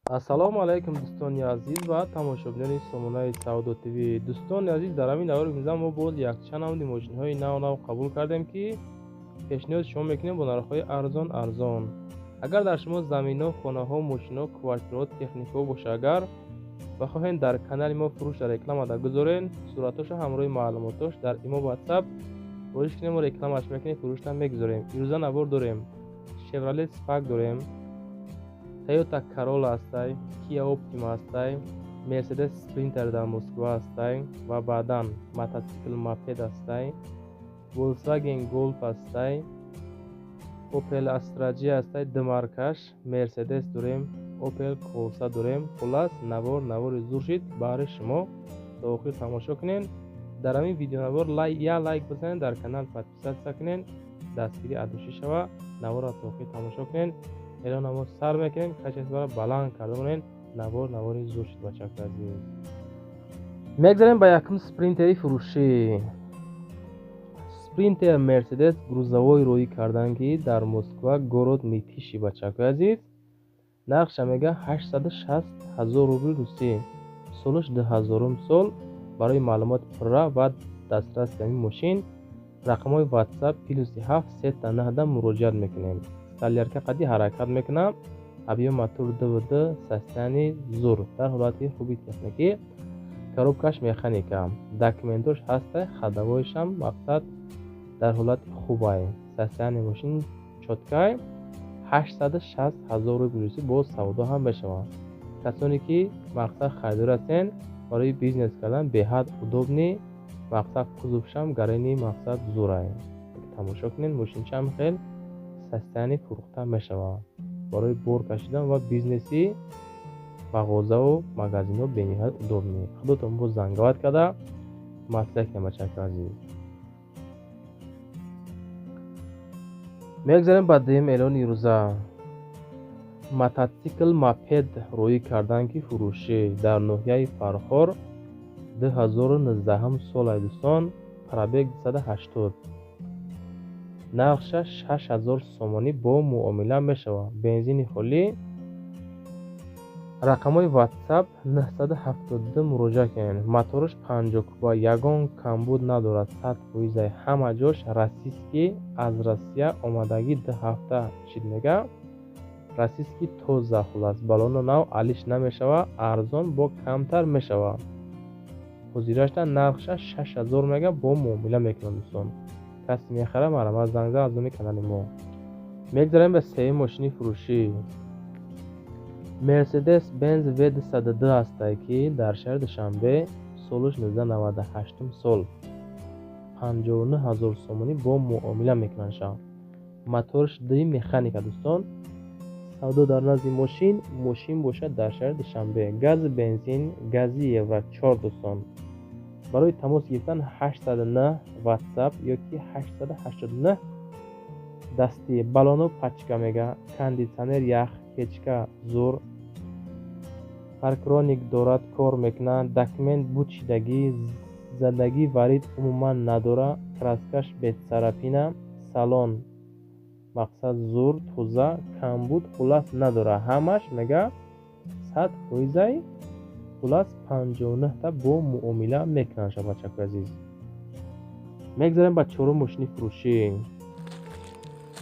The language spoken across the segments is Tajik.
Ассалому алайкум, дӯстони азиз ва тамошобинони сомонаи Савдо ТВ. Дӯстони азиз, дар ҳамин навори имрӯза мо боз якчанд намуди мошинҳои нав нав қабул кардем, ки пешниҳоди шумо мекунем бо нархҳои арзон арзон. Агар дар шумо заминҳо, хонаҳо, мошинҳо, квартираҳо, техникаҳо боша, агар ва хоҳем дар канали мо фурӯшда рекламада гузорен, суратҳоша ҳамроҳи маълумотош дар имо, WhatsApp вориш кунем, мо рекламаш мекунем, фурӯшда мегузорем. Ирӯза навор дорем: Chevrolet Spark дорем, Toyota Corolla ҳастай, Kia Optima ҳастай, Mercedes Sprinter дар Москва ҳастай ва баъдан мототсикл, мопед ҳастай, Volkswagen Golf ҳастай, Opel Astra J ҳастай, ду маркаш, Mercedes дорем, Opel Corsa дорем. Хуллас, навор навори зур шид баҳри шумо, то охир тамошо кунед. Дар ҳамин видеонавор як лайк бизанед, дар канал подписаться кунед, дастгирӣ адушӣ шава. Наворро то охир тамошо кунед. Эълона мо сар мекунем, качествора баланд карда монед. Навор навори зур шуд, бачако азиз. Мегзарем ба якум спринтери фурӯшӣ. Спринтер Мерседес грузовой роӣ кардан, ки дар Москва, город Мытищи. Бачакои азиз, нархша мега 860 ҳазор рубли русӣ, солаш 2000-ум сол. Барои маълумоти пурра ва дастраси ҳамин мошин рақамҳои WhatsApp +7 999 муроҷиат мекунем. Солярка қади ҳаракат мекунам, объём мотор ДВД, состояние зур, дар ҳолати хуби техникӣ, коробкаш механика, документош ҳаста, ходовойшам мақсад дар ҳолати хубай, состояние мошин чёткай. 860 ҳазор рубли русӣ, боз савдо ҳам мешавад. Касоне ки мақсад харидор ҳастен, барои бизнес кардан беҳад удобный, мақсад кузовшам гарени, мақсад зурай. Тамошо кунед, мошинчаам хел состояние фурӯхта мешавад. Барои бор кашидан ва бизнеси мағозаву магазинҳо бениҳоят удобный. Худотон боз занговат карда маслиҳат кунед, бачако азиз. Мегзарем ба дуюм эълони рӯза. Мототсикл, мопед роӣ кардан, ки фурӯшӣ дар ноҳияи Фархор, 2019 сол ай, дӯстон, пробег 280, нархша 6000 сомонӣ, бо муомила мешавад, бензини холӣ. Рақамҳои WhatsApp 972 муроҷиат кунед. Мотораш 50 куба, ягон камбуд надорад, 100 фоизай, ҳама ҷош российский, аз Россия омадагӣ, 2 ҳафта чид мега, российский, тоза. Хуллас, баллоно нав, алиш намешавад, арзон бо камтар мешавад. Ҳозирашда нархша 6000 мега, бо муомила мекунад. Дӯстон, касе мехарад, марҳамат, занг зан аз номи канали мо. Мегзарем ба сеюм мошини фурӯшӣ. Мерседес Бенз В202 ҳастай, ки дар шаҳри Душанбе, солаш 1998 сол, 59 ҳазор сомонӣ, бо муомила мекунанд ша. Мотораш ди механика. Дӯстон, савдо дар назди мошин, мошин бошад дар шаҳри Душанбе, гази бензин, гази евро 4. Дӯстон, барои тамос гирифтан 809 WhatsApp ёки 889 дастӣ. Баллоно пачка мега, кондитсионер, ях, печка зур, парктроник дорад, кор мекунад, документ буд шидагӣ, задагӣ варид умуман надорад, краскаш без царапина, салон мақсад зур, тоза, камбуд хуллас надорад, ҳамаш мега 100 фоизай. Хуллас, 59-та, бо муомила мекунанд ша, бачакои азиз. Мегзарем ба чорум мошини фурӯшӣ.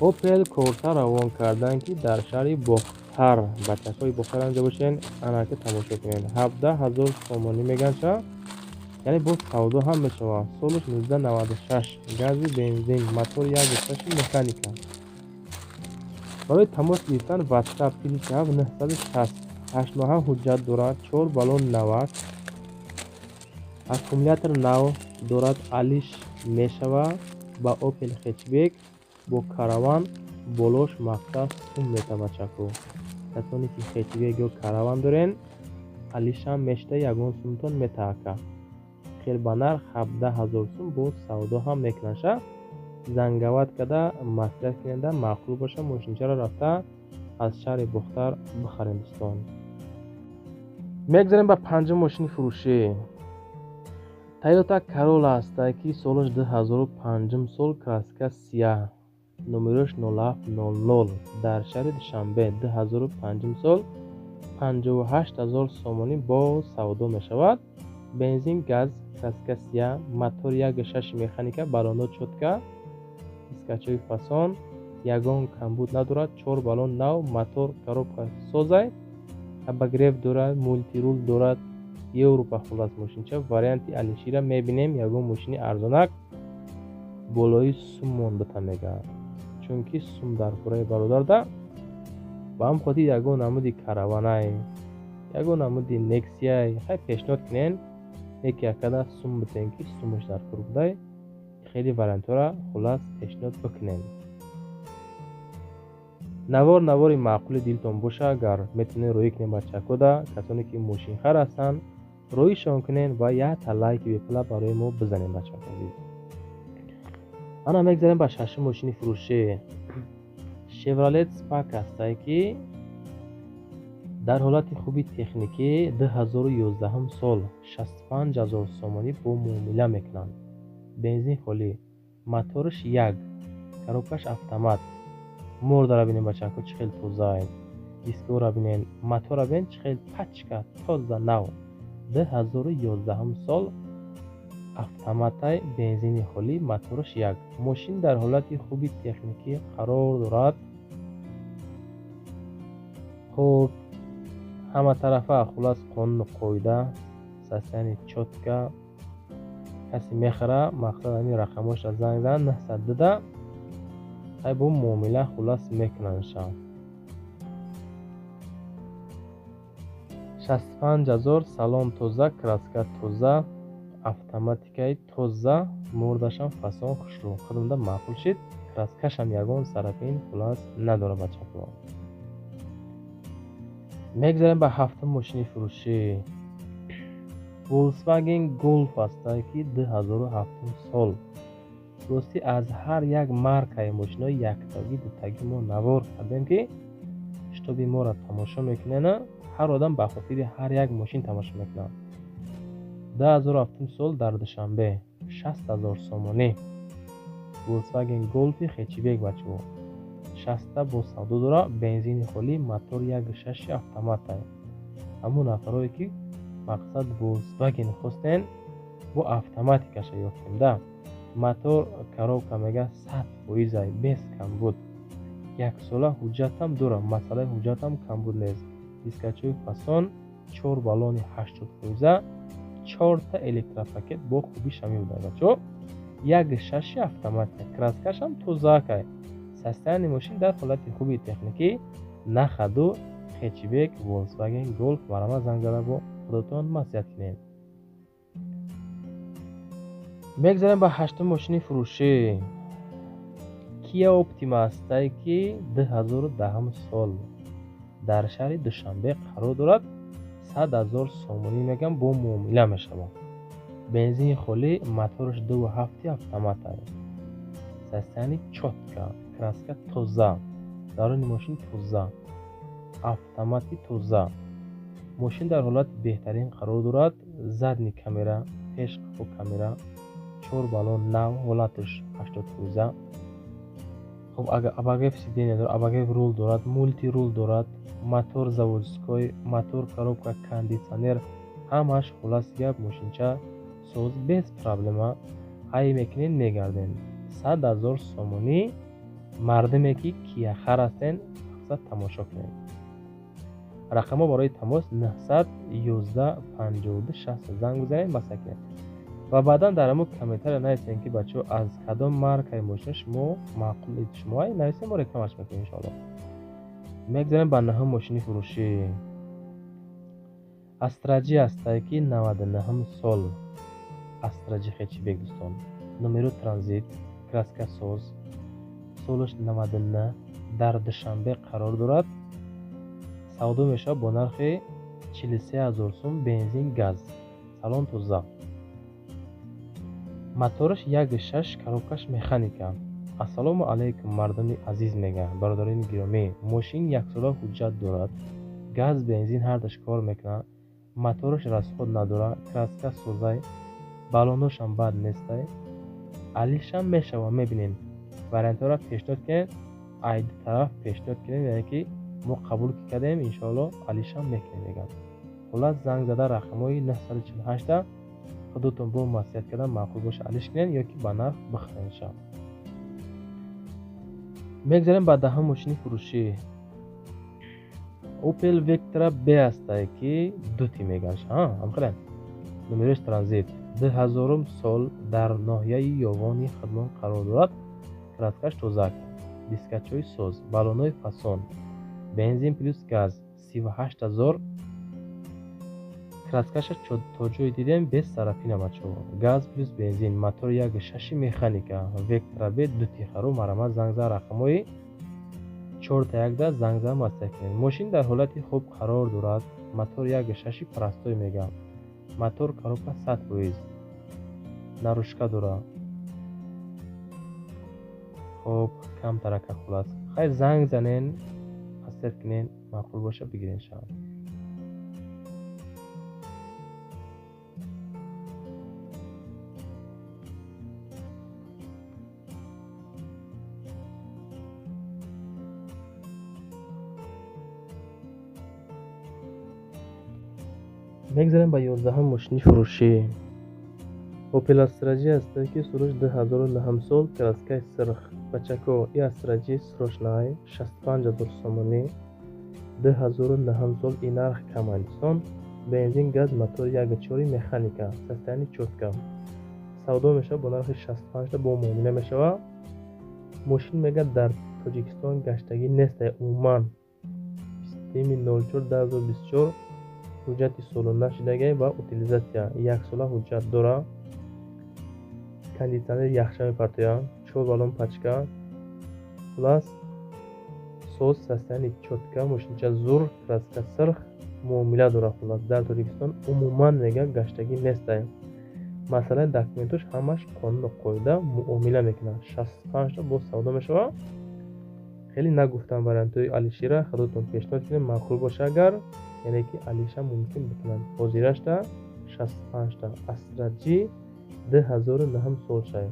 Опел Корса равон кардан, ки дар шаҳри Бохтар. Бачакҳои Бохтар анҷо бошен, анака тамошо кунед. 17 ҳазор сомонӣ меган ша, яъне боз савдо ҳам мешавад. Солаш 1996, гази бензин, мотор 1,6 механика. Барои тамос гирифтан WhatsApp +7 960. Ҳаштноҳа ҳуҷҷат дорад, чор баллон навак, аккумулятор нав дорад, алиш мешавад. Ба Опел хэтчбек бо караван болош мақсад сум мета. Бачако, касоне ки хэтчбек ё караван дорен, алишам мешуда, ягон сумтон метаака. Хел ба нарх 17 ҳазор сум, боз савдо ҳам мекунанд ша. Занговат карда маслиҳат кунеда, маъқул боша, мошинчаро рафта аз шаҳри Бохтар бихарем. Дӯстон, мегзарем ба панҷум мошини фурӯшӣ. Тойота Corolla ҳастай, ки солаш 2005 сол, краска сияҳ, номерош 0700, дар шаҳри Душанбе, 2005 сол. 58 000 сомонӣ бо савдо мешавад. Бензин, газ, краска сия, мотор 1.6 механика, баллоно чётко, дискачои фасон, ягон камбуд надорад, 4 баллон нав, мотор коробка созай, обогрев дорад, мультирул дорад, Европа хулас мошинча. Варианти Алишира мебинем, ягон мошини арзонак болои суммон бита мега, чунки сум дар кураи бародарда. Ба ҳам хотир ягон намуди Караванай, ягон намуди Нексияй хай пешниҳод кунен, яке акада сум битен ки сумаш дар кур будай. Хеле вариантҳоро хулас пешниҳод бикунем. Навор навори маъқули дилтон боша, агар метавонед рӯӣ кунем бачакода, касоне ки мошинхар ҳастанд рӯишон кунен ва якта лайки бепула барои мо бизанем, бачаҳо азиз. Ана мегзарем ба шашум мошини фурӯшӣ. Chevrolet Spark ҳастае ки дар ҳолати хуби техникӣ, 2011 сол, 65 000 сомонӣ бо муомила мекунанд. Бензин холӣ, мотораш як, коробкаш автомат. Мордара бинем, бачако, чӣ хел тозае. Дискора бинен, мотора бинен, чӣ хел пачка тоза нав. 2011 сол, автоматай, бензини холӣ, мотораш як. Мошин дар ҳолати хуби техникӣ қарор дорад. Хуб, ҳаматарафа хулас қонуну қоида, состояние чётко. Касе мехара, мақсад ҳамин рақамҳошро занг зан 902 ай бо муомила хулас мекунандша. 65 000, салон тоза, краска тоза, автоматикаи тоза, мордашам фасон хушрӯ. Худамда маъқул шид, краскашам ягон сарапин хулас надорад, бачако. Мегзарем ба ҳафтум мошини фурӯшӣ. Volkswagen Golf ҳастае ки 2007 сол. Ростӣ аз ҳар як маркаи мошинои яктагӣ дутагӣ мо навор кардем ки шитоби моро тамошо мекунена, ҳар одам ба хотири ҳар як мошин тамошо мекунад. 2007 сол, дар Душанбе, 60 000 сомонӣ. Volkswagen Golf хэтчбек, бачаҳо, 60 бо савдо дора, бензини холӣ, мотор 1.6 автоматай. Ҳамон нафарое ки мақсад Volkswagen хостен, бо автоматикаша ёфтем да. Мотор коробка мега 100%, без камбуд. Яксола ҳуҷҷатам дорам, масъалаи ҳуҷҷатам камбуд нест. Дискачои фасон, 4 баллони 80%, 4та электропакет бо хубӣ шамил буда, бачаҳо. 1.6 автоматика, краскашам тозаакай. Состояние мошин дар ҳолати хуби техникӣ, нахаду хэтчбек Volkswagen Golf марама занг зада бо худатон маслиҳат кунед. Мегзарем ба ҳаштум мошини фурӯшӣ. Kia Optima ҳастае ки 2010 сол, дар шаҳри Душанбе қарор дорад, 100 000 сомонӣ мегам бо муомила мешавад. Бензини холӣ, мотораш 2.7 автоматай. Состояние чётко, краска тоза, даруни мошин тоза, автомати тоза. Мошин дар ҳолати беҳтарин қарор дорад. Задний камера, пеш қафо камера, 4 баллон нав, ҳолаташ 80%. Хуб, обогрев сиденья дорад, обогрев рул дорад, мультирул дорад, мотор заводской, мотор, коробка, кондитсионер, ҳамааш хулас гап мошинча соз, без проблема. Ҳай мекунед, мегарден. 100 000 сомонӣ. Мардуме ки кияхар ҳастен, мақсад тамошо кунед. Рақамҳо барои тамос 911 52 60, занг бизанед, масъала кунед. Ва баъдан дар ҳамон комментария нависем ки бачаҳо, аз кадом маркаи мошина шумо маъқулид шумо нависем, мо рекламаш мекунем иншоалло. Мегзарем ба наҳум мошини фурӯшӣ. Астра Ҷи ҳастае ки 99 сол, Астра Ҷи хэтчбек, дӯстон, номеро транзит, краска соз, солаш 99, дар Душанбе қарор дорад. Савдо мешавад бо нархи 43 000 сум, бензин, газ, салон тоза, мотораш 1.6, коробкаш механика. Ассалому алайкум, мардуми азиз, мега бародарони гиромӣ. Мошин яксола ҳуҷҷат дорад, газ, бензин ҳардаш кор мекунад, мотораш расход надорад, краска созай, баллоношам бад нестай, алишам мешава. Мебинем, вариантҳоро пешниҳод кунед, ай ду тараф пешниҳод кунед, яъне ки Мо қабул кардем, иншоалло алишам мекунем мегӯянд. Хуллас, занг зада рақамҳои 948 худотон бо маслиҳат кардан маъқул боша алиш кунед ё ки ба нарх бихаред шав. Мегзарем ба даҳум мошини фурӯшӣ. Opel Vectra B ҳастае ки дути мегӯянд. Ҳамхеле. Номерош транзит 2000 сол дар ноҳияи Ёвони Хидлон қарор дорад. Краскаш тозак, дискачҳои соз, баллонҳои фасон, бензин плюс газ 38000. Краскаша то ҷое дидем без царапина бачаҳо. Газ плюс бензин, мотор 1.6 механика, Vectra B дути хару марҳамат занг зада рақамҳои 4-1 занг зада маслиҳат кунед. Мошин дар ҳолати хуб қарор дорад. Мотор 1.6 простой мегӯям. Мотор коробка 100%. Нарушка дорад. Хоб, камтарака хулас. Хай занг занен, маслиҳат кунед, маъқул боша бигирен шав. Мегзарем ба 11 мошини фурӯшӣ. Opel Astra G ҳастае ки солаш 2009 сол, краскаи сирх. Бачако, и Astra G срочнай 65000 сомонӣ. 2009 сол, и нарх кам андисон. Бензин, газ, мотор 1.4 механика, состояние чётко. Савдо мешавад бо нархи 65 бо муомила мешавад. Мошин мегӯяд дар Тоҷикистон гаштагӣ нестае умуман. 20.04.2024 ҳуҷҷати солона шидагай ва утилизатсия яксола ҳуҷҷат дора. Кондитсионер яхша мепартояд, 4 баллон пачка. Хулас, соз, состояние чётко, мошинча зур, краска сирх, муомила дора. Хулас, дар Тоҷикистон умуман мегӯяд гаштагӣ нестае. Масъалаи документош ҳамаш қонуну қоида муомила мекунад. 65 боз савдо мешавад. Хеле нагуфтам вариантҳои Алишира, худотон пешниҳод кунед, маъқул боша агар, яъне ки алиша мумкин бикунанд. Ҳозирашта 65 Astra G 2009 сол шавед.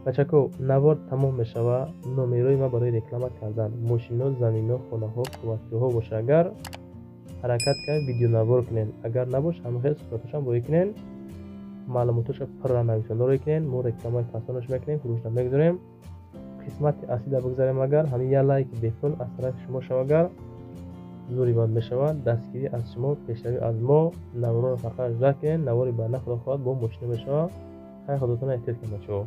Бачако, навор тамом мешавад. Номерои ма барои реклама кардан мошино, замино, хонаҳо, квартираҳо боша агар ҳаракат кард видеонавор кунед. Агар набош, ҳамахел суратошам роӣ кунед, маълумотоша пурра нависонда роӣ кунед. Мо рекламаи фасонаш мекунем, фурӯшна мегузорем. Қисмати аслида бигзарем агар, ҳамин як лайк бепул аз тарафи шумо шава агар зури бад мешавад. Дастгирӣ аз шумо, пешравӣ аз мо. Наворро фақат жда кунед, навори баъдна худо хоҳад бо мошина мешавад. Хай, худотон эҳтиёт кунед бачаҳо.